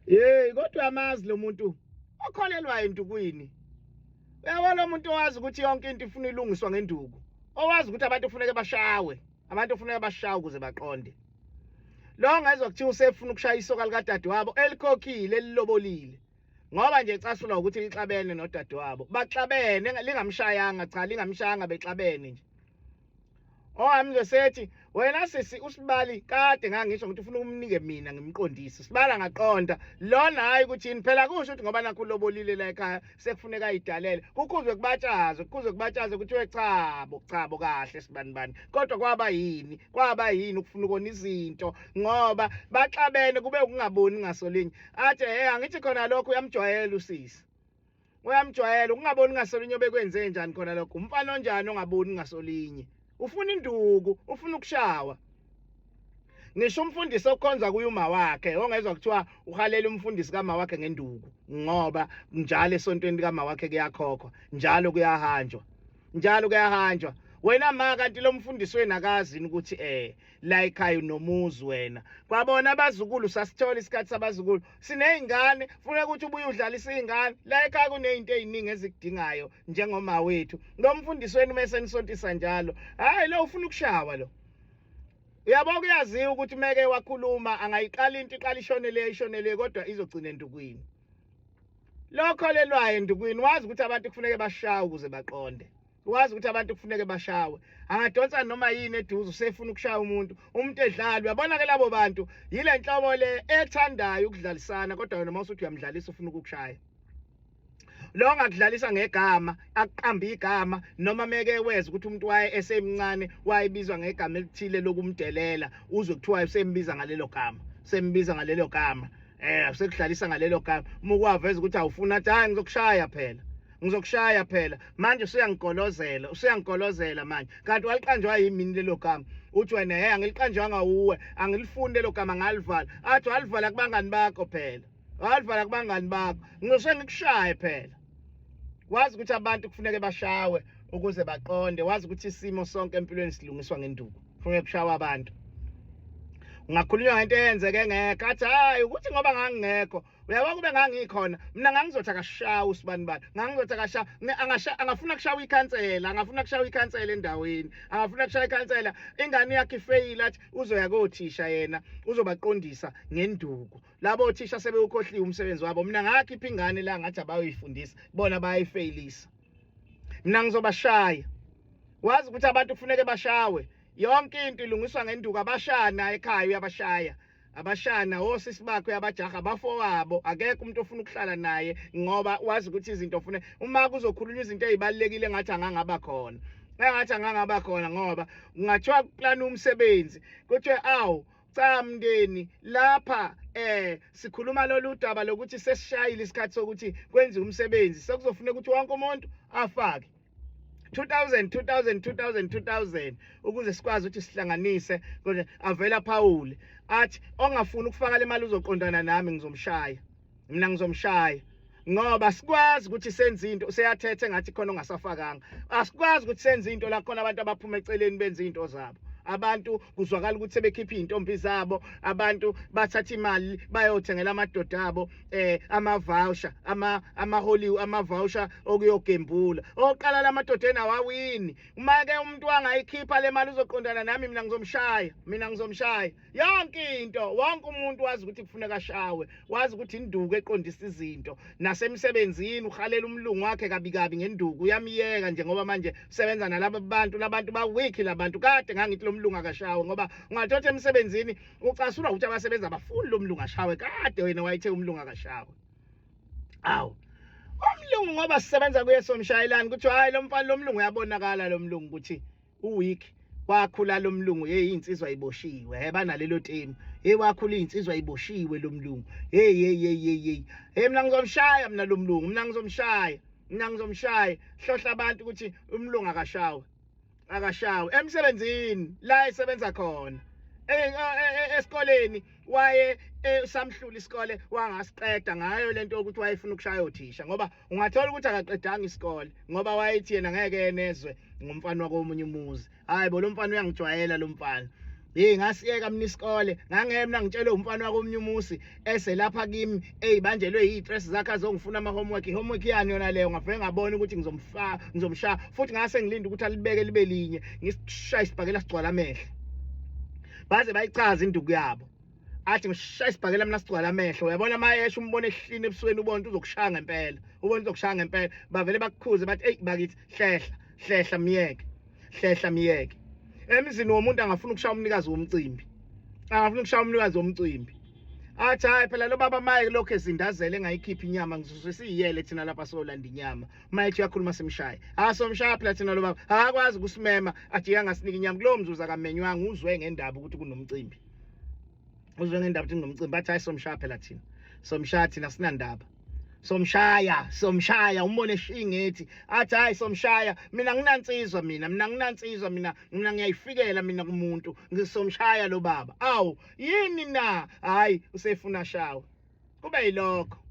Hey, kodwa uyamazi lo muntu okholelwa endukwini. Uyabona lo muntu owazi ukuthi yonke into ifuna ilungiswa ngenduku. Owazi ukuthi abantu kufuneka bashawe, abantu kufuneka bashawe ukuze baqonde. Lo ngezwa kuthiwa usefuna ukushaya isoka likadadewabo elikhokhile elilobolile. Ngoba nje ecasulwa ukuthi lixabene nodadewabo. Baxabene lingamshayanga cha lingamshayanga bexabene nje. Owami sethi wena sisi usibali kade ngangisho ukuthi ufuna umnike mina ngimqondise. Sibala ngaqonda lona hayi ukuthi yini phela kusho ukuthi ngoba nakho ulobolile la ekhaya sekufuneka ayidalele. Kukhuzwe kubatshazwe, kukhuzwe kubatshazwe kuthiwe chabo, chabo kahle sibani bani. Kodwa kwaba yini? Kwaba yini ukufuna ukona izinto ngoba baxabene kube ukungaboni ngasolinye. Athi hey angithi khona lokho uyamjwayela usisi. Uyamjwayela ukungaboni ngasolinye obekwenze njani khona lokho. Umfana onjani ongaboni ngasolinye? Ufuna induku, ufuna ukushawa. Ngisho umfundisi okhonza kuye uma wakhe ongezwa kuthiwa uhalela umfundisi kama wakhe ngenduku ngoba njalo esontweni likama wakhe kuyakhokhwa, njalo kuyahanjwa. Njalo kuyahanjwa. Wena ma kanti lo mfundisi wena akazi ukuthi la ekhaya unomuzi wena. Kwabona abazukulu sasithola isikhathi sabazukulu. Sinezingane, funeka ukuthi ubuye udlalise izingane. La ekhaya kunezinto eziningi ezikudingayo njengoma wethu. Lo mfundisi wenu mese nisontisa njalo. Hayi lo ufuna ukushawa lo. Uyabo kuyaziwa ukuthi meke wakhuluma angayiqala into iqala ishonele ishonele kodwa izogcina endukwini. Lokholelwayo endukwini wazi ukuthi abantu kufuneke bashawe ukuze baqonde. Wazi ukuthi abantu kufuneke bashawe. Angadonsa noma yini eduze usefuna ukushaya umuntu, umuntu edlala. Uyabona ke labo bantu yile nhlobo le ethandayo ukudlalisana kodwa wena mawusuthi uyamdlalisa ufuna ukukushaya. Lo ongakudlalisa ngegama akuqamba igama noma meke weza ukuthi umuntu waye esemncane wayebizwa ngegama elithile lokumdelela uzwe kuthiwa usembiza ngalelo gama sembiza ngalelo gama usekudlalisa ngalelo gama uma ukwaveza ukuthi awufuna athi hayi ngizokushaya phela ngizokushaya phela manje usuyangigolozela usuyangigolozela manje kanti waliqanjwa yimini lelo gama uthi wena hey angiliqanjwanga uwe angilifuni lelo gama ngalivala athi walivala kubangani bakho phela walivala kubangani bakho ngizose ngikushaye phela wazi ukuthi abantu kufuneke bashawe ukuze baqonde wazi ukuthi isimo sonke empilweni silungiswa ngenduku kufuneka kushawa abantu ungakhulunywa ngento eyenzeke ngekho athi hayi ukuthi ngoba ngangingekho uyabo kube ngangikhona mina ngangizothi akashawa usibani bani ngangizothi akashawa angafuna kushawa ikhansela angafuna kushawa ikhansela endaweni angafuna kushawa ikhansela ingane yakhe ifeyile athi uzoya kothisha yena uzobaqondisa ngenduku labo othisha sebewukhohliwe umsebenzi wabo mina ngakhipha ingane la ngathi abayoyifundisa bona bayayifeyilisa mina ngizobashaya wazi ukuthi abantu kufuneke bashawe yonke into ilungiswa ngenduku abashana ekhaya uyabashaya abashana osisi bakhe uyabajaha abafowabo akekho umuntu ofuna ukuhlala naye ngoba wazi ukuthi izinto ufune uma kuzokhulunywa izinto ezibalekile ngathi angangaba khona engathi angangaba khona ngoba kungathiwa kuplan umsebenzi kuthiwe awu cha mndeni lapha sikhuluma lolu daba lokuthi sesishayile isikhathi sokuthi kwenziwe umsebenzi sekuzofuneka ukuthi wonke umuntu afake 2000 2000 2000 2000 ukuze sikwazi ukuthi sihlanganise kodwa avela phawule athi ongafuni ukufaka le mali uzoqondana nami ngizomshaya mina ngizomshaya ngoba sikwazi ukuthi senze into useyathethe ngathi khona ongasafakanga asikwazi ukuthi senze into la khona abantu abaphuma eceleni benze into zabo abantu kuzwakala ukuthi sebekhipha izintombi zabo abantu bathatha imali bayothengela amadoda abo ama voucher ama amaholiwe ama voucher okuyogembula oqala lamadoda enawawini uma ke umuntu angayikhipha le mali uzoqondana nami mina ngizomshaya mina ngizomshaya yonke into wonke umuntu wazi ukuthi kufuneka ashawe wazi ukuthi induku eqondisa izinto nasemsebenzini uhalela umlungu wakhe kabi kabi ngenduku uyamiyeka nje ngoba manje usebenza nalabo bantu labantu ba weak labantu kade ngangithi lo mlungu akashawe ngoba ungathothi emsebenzini ucasulwa ukuthi abasebenzi abafuni lo mlungu ashawe kade wena wayethe umlungu akashawe awu umlungu ngoba sisebenza kuye somshayelani kuthi hayi lo mfana lo mlungu uyabonakala lo mlungu ukuthi uweak wakhula lo mlungu hey insizwa iboshiwe he banalelo team hey wakhula insizwa iboshiwe lo mlungu hey hey hey hey hey hey mina ngizomshaya mina lo mlungu mina ngizomshaya mina ngizomshaya hlohla abantu ukuthi umlungu akashawe akashawe emsebenzini la esebenza khona esikoleni waye samhlula isikole wangasiqeda ngayo lento yokuthi wayefuna ukushaya othisha ngoba ungathola ukuthi akaqedanga isikole ngoba wayethi yena ngeke enezwe ngomfana wakomunye umuzi hayi bo lo mfana uyangijwayela lo mfana Hey, ngasiyeka mina isikole, ngangeke mina ngitshelwe umfana wakomnye umusi eselapha kimi eyibanjelwe yistress zakhe azongifuna ama homework. Homework yani yona leyo? Ngavele ngabona ukuthi ngizomfa, ngizomshaya futhi. Ngase ngilinde ukuthi alibeke libe linye, ngisishaya isibhakela sigcwala amehlo, baze bayichaza induku yabo. Athi ngishaya isibhakela mina sigcwala amehlo. Uyabona, mayesha umbone ehlini ebusweni, ubone ukuthi uzokushaya ngempela, ubone uzokushaya ngempela. Bavele bakukhuze, bathi, "Eyi bakithi, hlehla, hlehla, miyeke, hlehla, miyeke." Emzini womuntu angafuna ukushaya umnikazi womcimbi, angafuna ukushaya umnikazi womcimbi, athi, "Hayi phela lo baba maye lokho ezindazele engayikhiphi inyama, ngizoswe siyiyele thina lapha solanda inyama." Mayethi uyakhuluma, simshaye. Ah, somshaya phela thina, lo baba akakwazi ukusimema, ajike angasinika inyama. Kulowo mzuzu akamenywanga, uzwe ngendaba ukuthi kunomcimbi, uzwe ngendaba ukuthi kunomcimbi. Bathi, "Hayi, somshaya phela thina, somshaya thina, sinandaba, somshaya, somshaya." Umbone eshingethi, athi, "Hayi, somshaya mina, nginansizwa mina, mina nginansizwa mina, mina ngiyayifikela mina kumuntu, ngisomshaya lo baba." Awu, yini na? Hayi, usefuna shawe, kube yilokho.